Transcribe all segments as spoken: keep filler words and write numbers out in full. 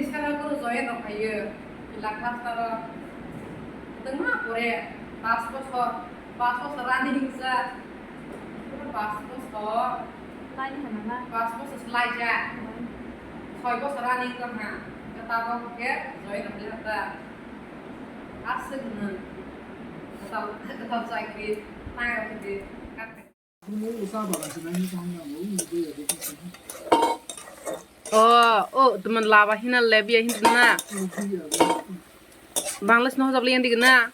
Sara koro join rok phaio, lakh lakh taro. Tengma pore, pas bosor, pas bosor running rijak. Pura pas bosor. Laini hwnna na? Pas bosor swlaijak. Hmm. Soi bosor running tongha. Tabok khe join rok phaio ta. Aswk nwng. Kwtal, kwtal chakri, nai rok di. Oh, oh, teman laba hina lebya hin na. Bangladesh no hojab liyan digna.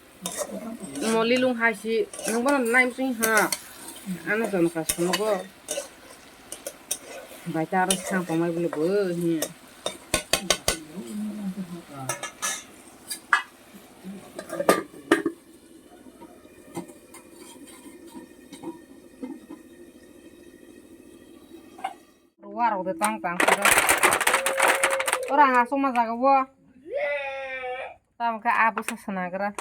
Moli lung hai si nang bana nai musi ha. Ano jan ka sono go. Bai ta aro sang pamai bole bo hi. Ruwa rok de tang tang sara. Ora ang asoma jaga wo. Tamo khe abo sa sanagra.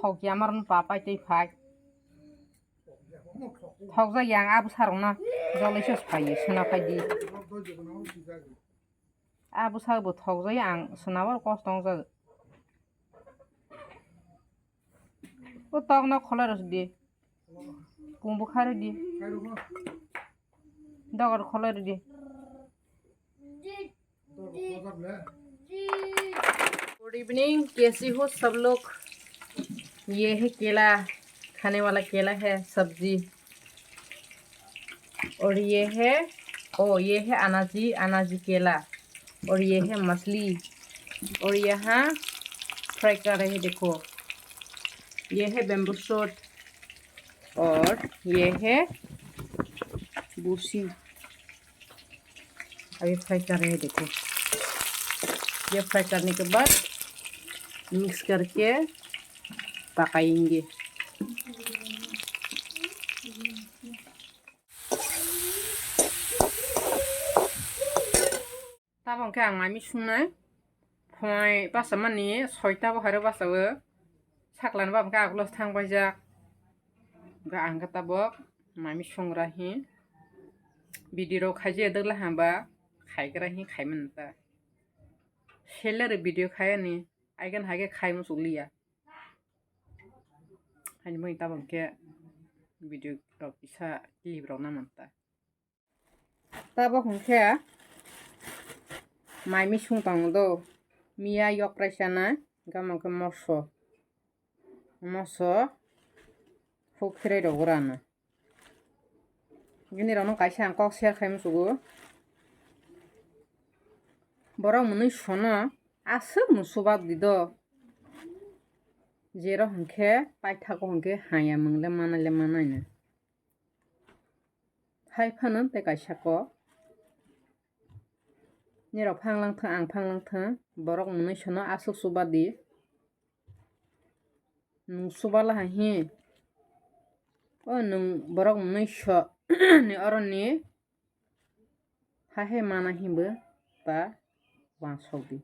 Thok ya mar pa pai tei phai. Thok ja yang abo sa rok na. Jolai sos phai sana phai di. Abo sa bo thok ja ang sana war kos tong ja. O tok no kholai rw di. Pung bo kharwi di. Dogar kholai rw di. Good evening, कैसे हो सब लोग? ये है केला, खाने वाला केला है, सब्जी। और ये है, ओ, ये है अनाजी, अनाजी केला। और ये है मछली। और यहाँ फ्राई कर रहे हैं, देखो। ये है bamboo shoot। और ये है बुसी। अभी फ्राई कर रहे हैं, देखो। ये फ्राई करने के बाद मिक्स करके पकाएंगे। Tabok khe ang mai mi sungnai. Phunai basa mani soita bo hairo basa o. Sakla ni babo khe agulo thang paijak. Hwnkhe ang khe tabok mai mi sungra hi. Video rok khaijak dwgla hamba khaigra hi khaimani ta. Salary video khaiyani aigan haikhe khai muchukliya. Haini bagwi tabok khe video rok kisa clip rok na manta. Tabok hwnkhe mai misung tongo do, miya yokrai chana, gama khe moso, moso huk khirai rok rano. Bini rokno kaisa ang kok share khai musugo. Borok mwnwi sono aswk no chuba di do. Jerok hwnkhe paithago hwnkhe haya mwngle manai le manai no. Hai phano tei kaisa kok. Nirok phanglang thang, ang phanglang thang. Borok mwnwi sono aswk chuba di. Nwng chuba la hai hi. O nwng borok mwnwi so ni oro ni. Hai hai mana hinbo ta wansok di.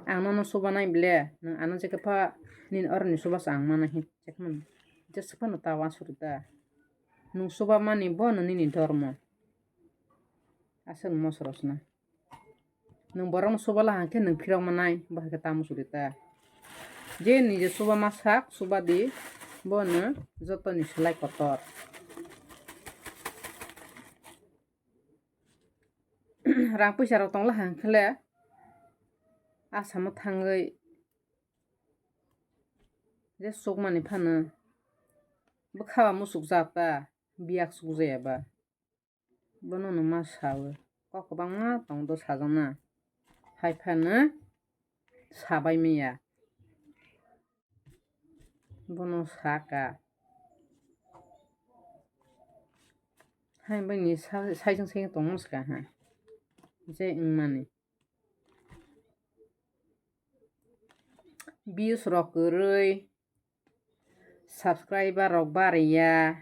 Ang nono chuba nai ble, nwng ano je khe pha nini oro ni chuba sa ang mana hin. Jesa phano ta wansok di ta. Nwng chuba mani bo no nini dormo. Aswk mosoro sna. Nwng borokno chuba la hwnkhe nwng phirok manai, bo hai khe tamo suri ta. Je nije chuba ma sak, chuba di, bono jotoni slai kotor. Rang puisa rok tong la hwnkhe le, asamo thangwi je chukmani phano bwkha ba muchuk jak ta, biyak chukjaya ba. Bono no ma sao, kok kwbangma tong do sajana, hai phano sabai maya. Bono saka, hai bini sa-, saijwng saijwng tongma swka ha, je wngmani. Views rok kwrwi, subscriber rok bariya,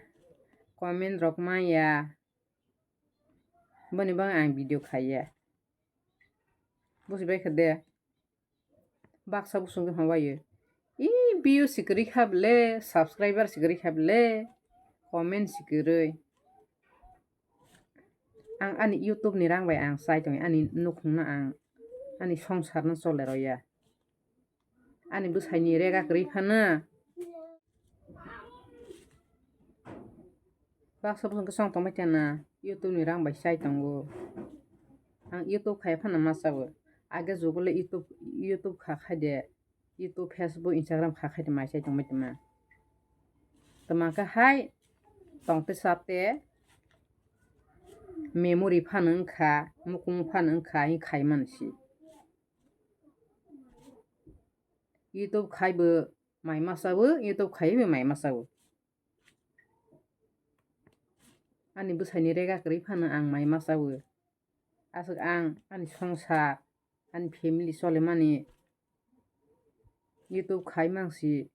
comment rok maya, boni bagwi ang video khaiya. Bujibai kha de? Baksa busung khe hwnbaio. I views si kwrwi kha ble, subscriber si kwrwi kha ble, comment si kwrwi. Ang ani YouTube ni rang bai ang chai tongwi, ani nukhungno ang Ani songsarno chole roya. Ani bwsaini rega kwrwi phano. Baksa bwswng khe chong tongbai tana, YouTube ni rang bai chai tongo. Ang YouTube khai phano ma chao. Age jugo le YouTube, YouTube kha khai de. YouTube, Facebook, Instagram kha khai de mai chai tongbai tama. Tama khe hai tong te sa te memory phano wngkha, mukung phano wngkha, hi khai man si. YouTube khai bo mai ma chao, YouTube khai bo mai ma chao. Ani bwsaini rega kwrwi phano ang mai ma chao. Aswk ang ani songsar, ani family cholemani YouTube khai mang si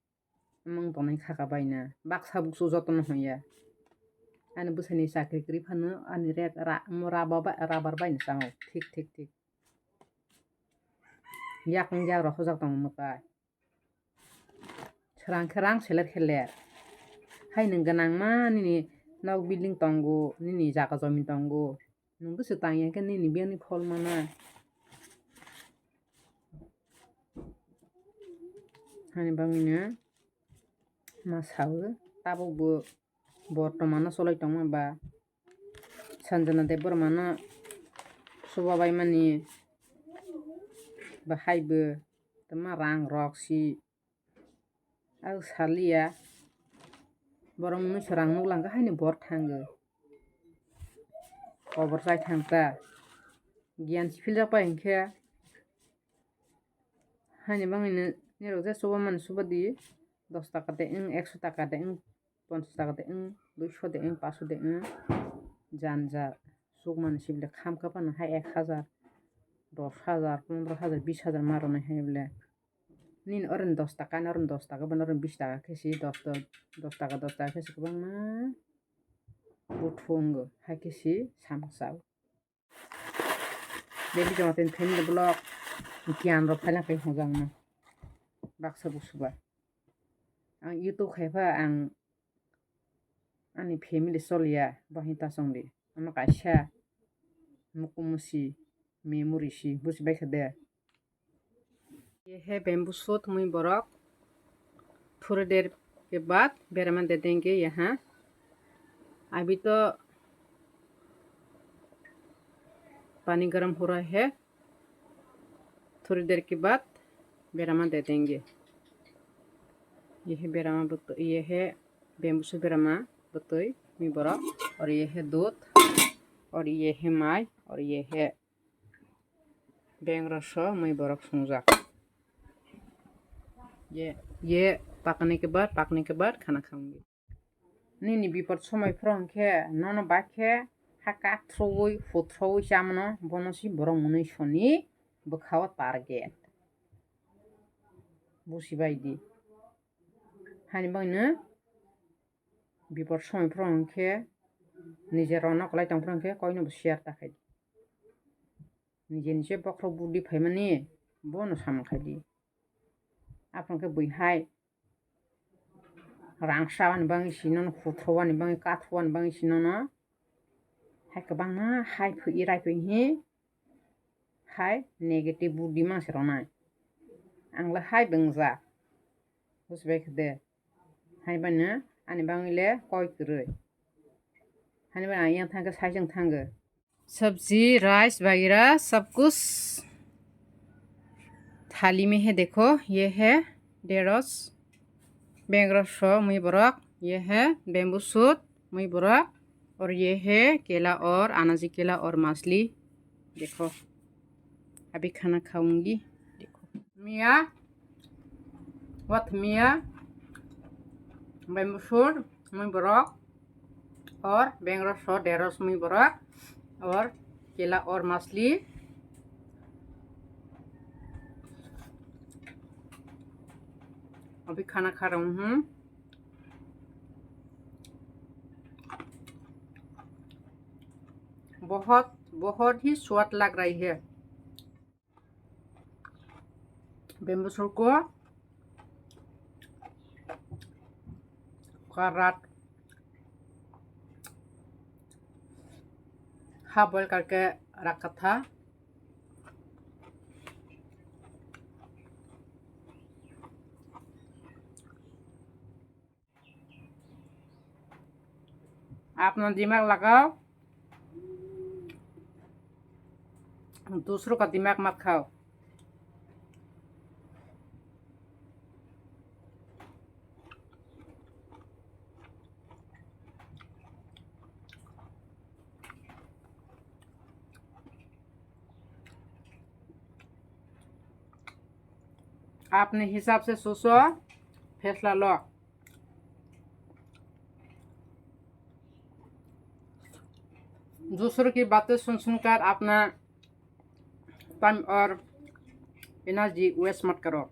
wng tongnai kha kha baina. Baksa buksu jotono hwn ya. Ani bwsaini chakri kwrwi phano ani rega ra-, mo raba ba-, rabar baino chao. Thik, thik, thik. Yakung jak rok hojak tongo mwtai. Swrang khe rang seler khe ler. Hai nwng gwnangma nini nok building tongo, nini jaga jomi tongo. Nwng bwswk tang ya khe nini biyangni phol mana. Hani bangwino ma sao, tabuk bo bortomano cholai tongma ba Sanjana Debbarmano subabaimani bahai bo tama rang rok si. Ang saliya. Borok mwnwi swrang nuk langkha haino bor thango. Kobor chai thang ta. Giyan si philjak pai hinkhe. Haini bangwino nirok je chubaman chubadi. Dos taka de wng, ekso taka de wng, ponchas taka de wng, duiso de wng, paso de wng. Janja chukmani sibole khamkha phano hai ek hajar, dos hajar, pondro hajar, bis hajar ma rwnai hai bole. Nini oroni dos taka, ani oroni dos taka, bono oroni bis taka khe si, dos, dos, dos taka, dos taka khe si kwbangma buthu wngo, hai khe si samung chao. Daily Jamatin family vlog, giyan rok phaina khe hwnjakno baksa busuba. Ang YouTube khai pha ang ani family choliya, bahai ta chongdi. Ano kaisa mukumusi, memory si, busibai kha de. ये है bamboo shoot मुई borok थोड़ी देर के बाद बेरामा दे देंगे यहाँ। अभी तो पानी गर्म हो रहा है, थोड़ी देर के बाद बेरामा दे देंगे। ये है बेरामा बत-, ये है bamboo shoot बेरामा बतोई मुई borok, और ये है दूध, और ये है माई, और ये है Beng rok so mui borok sungjak. Ye, ye pakni ke bar, pakni ke bar khana khaungi. Nini bipot somoi phoro hwnkhe nono bakhe ha kathroui, phuthroui chamano, bono si borok mwnwi soni bwkhao target. Busibai di. Hani bangno bipot somoi phoro hwnkhe nije rwna kwlai tong phoro hwnkhe koino bo share ta khai di. Nije nije bokhorok budi phaimani bono samung khai di. Aphano khe bui hai rang sawani bangwi si nono, phuthroani bangwi, kathroani bangwi si nono hai kwbangma hai phui rai phui hi hai negative budi mangsi rwnai. Ang le hai bwngjak. Bujibai khe de. Hai bano ani bangwi le koi kwrwi. Hani bano yang thangkhe saijang thango. सब्जी, राइस वगैरह सब कुछ थाली में है। देखो, ये है ढेंड़स, beng rok so mui borok, ये है bamboo shoot mui borok, और ये है केला और अनाजी केला और मछली। देखो, अभी खाना खाऊंगी। देखो, मिया, वत मिया, bamboo shoot mui borok, और beng rok so ढेंड़स mui borok, और केला और मछली। अभी खाना खा रहा हूँ। बहुत, बहुत ही स्वाद लग रही है। Bamboo shoot ko karat half boil karke rakha tha. अपना दिमाग लगाओ, दूसरों का दिमाग मत खाओ। अपने हिसाब से सोचो, फैसला लो। दूसरों की बातें सुन सुनकर अपना टाइम और एनर्जी वेस्ट मत करो।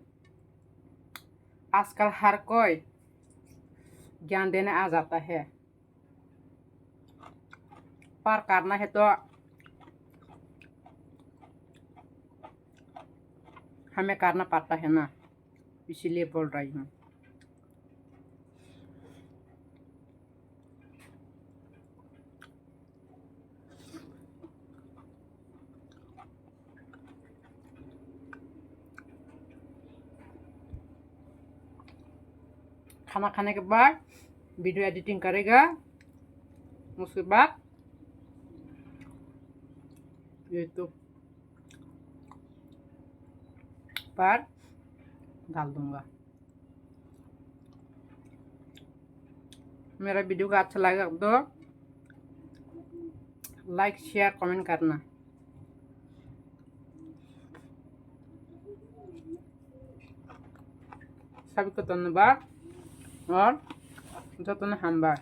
आजकल हर कोई ज्ञान देने आ जाता है, पर करना है तो हमें करना पड़ता है ना, इसीलिए बोल रही हूँ। खाना खाने के बाद वीडियो एडिटिंग करेगा, उसके बाद YouTube पर डाल दूंगा। मेरा वीडियो का अच्छा लगा तो लाइक, शेयर, कमेंट करना। सभी को धन्यवाद और जतन हामबाय।